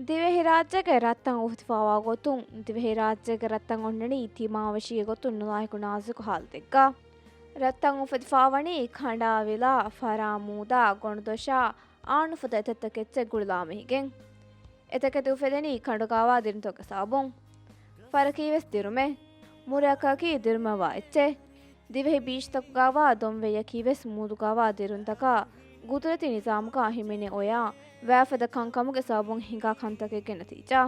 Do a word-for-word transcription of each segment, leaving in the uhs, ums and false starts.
ދިވެހިރާއްޖޭގެ ރަށްތައް އުފެދިފާވާ ގޮތުން، ދިވެހިރާއްޖޭގެ ރަށްތައް އޮންނަނީ ތިމާވެށީގެ ގޮތުން ނުލާހިކު ނާޒުކު ހާލަތެއްގަ. ރަށްތައް އުފެދިފާވަނީ ކަނޑާ، ވިލާ، ފަރާ، މޫދާ، ގޮނޑުދޮށާ، އާންނުފަދަ އެތައްތަކެއްޗެއް ގުޅިލާމެހިގެން. އެތަކެތި އުފެދެނީ ކަނޑުގާވާ ދިރުންތަކުގެ ސަބަބުން. ފަރަކީވެސް ދިރުމެއް. މުރައަކަކީ ދިރުމަށްވާ އެއްޗެއް. ދިވެހި ބީޗްތަކުގާވާ ދޮންވެއްޔަކީވެސް މޫދުގާވާ ދިރުންތަކާ ގުދުރަތީ ނިޒާމުގާ ހިމެނޭ އޮޔާ ވައިފަދަ ކަންކަމުގެ ސަބަބުން ހިނގާ ކަންތަކެއްގެ ނަތީޖާ.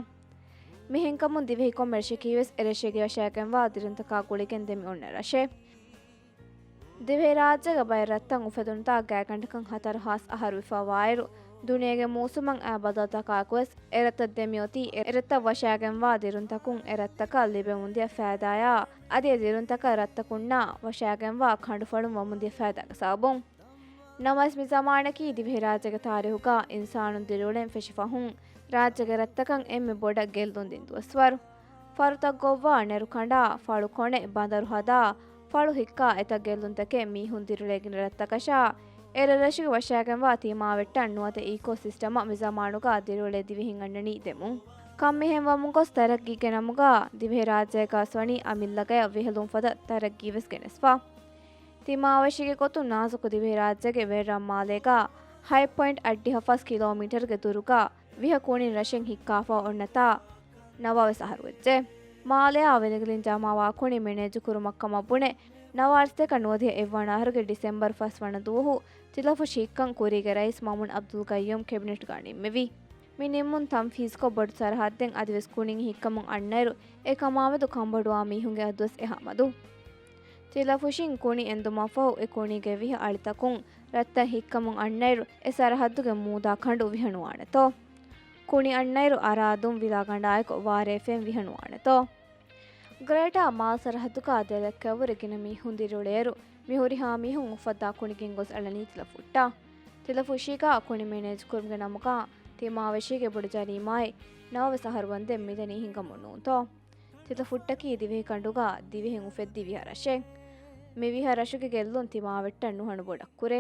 މިހެންކަމުން ދިވެހި ކޮންމެ ރަށެކީވެސް އެރަށެއްގެ ވަށާގެންވާ ދިރުންތަކާ ގުޅިގެން ދެމި އޮންނަ ރަށެއް. ދިވެހިރާއްޖޭގެ ބައެއް ރަށްތައް އުފެދުނުތާ ގާތްގަނޑަކަށް ހަތަރު ހާސް އަހަރު ވެފަ ވާއިރު، ދުނިޔޭގެ މޫސުމަށް އައި ބަދަލުތަކާއެކުވެސް އެރަށްތައް ދެމިއޮތީ އެ-، އެރަށްތައް ވަށާގެންވާ ދިރުންތަކުން އެރަށްތަކަށް ލިބެމުންދިޔަ ފައިދާއާ، އަދި އެ ދިރުންތަކަށް ރަށްތަކުންނާ ވަށާގެންވާ ކަނޑުފަޅުން ވަމުންދިޔަ ފައިދާގެ ސަބަބުން. ނަމަވެސް މި ޒަމާނަކީ ދިވެހިރާއްޖޭގެ ތާރީހުގާ އިންސާނުން ދިރިއުޅެން ފެށި ފަހުން، ރާއްޖޭގެ ރަށްތަކަށް އެންމެ ބޮޑަށް ގެއްލުން ދިން ދުވަސްވަރު. ފަރުތައް ގޮއްވާ، ނެރު ކަނޑާ، ފަޅު ކޮނެ، ބަނދަރު ހަދާ، ފަޅު ހިއްކާ އެތައް ގެއްލުންތަކެއް މީހުން ދިރިއުޅޭ ގިނަ ރަށްތަކަށާ، އެރަށްރަށުގެ ވަށާގެންވާ ތިމާވެއްޓަށް ނުވަތަ އީކޯ ސިސްޓަމަށް މި ޒަމާނުގާ ދިރިއުޅޭ ދިވެހިން އަންނަނީ ދެމުން. ކަން މިހެން ވަމުން ގޮސް ތަރައްގީގެ ނަމުގާ ދިވެހިރާއްޖޭގަ ވަނީ އަމިއްލަ ގަޔަށް ވިހެލުން ފަދަ ތަރައްގީވެސް ގެނެސްފަ. ތިމާވެށީގެ ގޮތުން ނާޒުކު ދިވެހިރާއްޖޭގެ ވެރިރަށްމާލޭގާ ހަތް ޕޮއިންޓް އަށްޑިހަ ފަސް ކިލޯމީޓަރުގެ ދުރުގާ ވިހަ ކުނިން ރަށެއް ހިއްކާފަ އޮންނަތާ ނަވާވެސް އަހަރު ވެއްޖެ. މާލެއާ ވެލިގެލިން ޖަމާވާ ކުނި މެނޭޖު ކުރުމަށް ކަމަށް ބުނެ، ނަވާރަސްތޭކަ ނުވަދިހަ އެއްވަނަ އަހަރުގެ ޑިސެމްބަރު ފަސްވަނަ ދުވަހު ތިލަފުށި ހިއްކަން ކުރީގެ ރައީސް މައުމޫން އަބްދުލް ގައްޔޫމް ކެބިނެޓްގާ ނިންމެވި. މި ނިންމުން ތަންފީޒްކޮށް ބޮޑު ސަރަހައްދެއް އަދިވެސް ކުނިން ހިއްކަމުން އަންނައިރު، އެ ކަމާމެދު ކަންބޮޑުވާ މީހުންގެ އަދުވެސް އެހާ މަދު. ތިލަފުށިން ކުނި އެންދުމަށްފަހު، އެ ކުނީގެ ވިހަ އަޅިތަކުން ރަށްތައް ހިއްކަމުން އަންނައިރު، އެ ސަރަހައްދުގެ މޫދާ ކަނޑު ވިހަނުވާނެތޯ؟ ކުނި އަންނައިރު އަރާދުން ވިލާގަނޑާއެކު ވާރޭ ފެން ވިހަނުވާނެތޯ؟ ގްރޭޓާ މާލް ސަރަހައްދުގާ ދެ ލައްކައަށްވުރެ ގިނަ މީހުން ދިރިއުޅޭއިރު، މި ހުރިހާ މީހުން އުފައްދާ ކުނި ގެންގޮސް އަޅަނީ ތިލަފުއްޓަށް. ތިލަފުށީގާ ކުނި މެނޭޖް ކުރުމުގެ ނަމުގާ ތިމާވެށީގެ ބޮޑު ޖަރީމާއެއް ނަވާވެސް އަހަރު ވަންދެން މިދަނީ ހިނގަމުން ނޫންތޯ؟ ތިލަފުއްޓަކީ ދިވެހި ކަނޑުގާ ދިވެހިން އުފެއްދި ވިހަ ރަށެއް. މި ވިހަ ރަށުގެ ގެއްލުން ތިމާވެއްޓަށް ނުހަނު ބޮޑަށް ކުރޭ.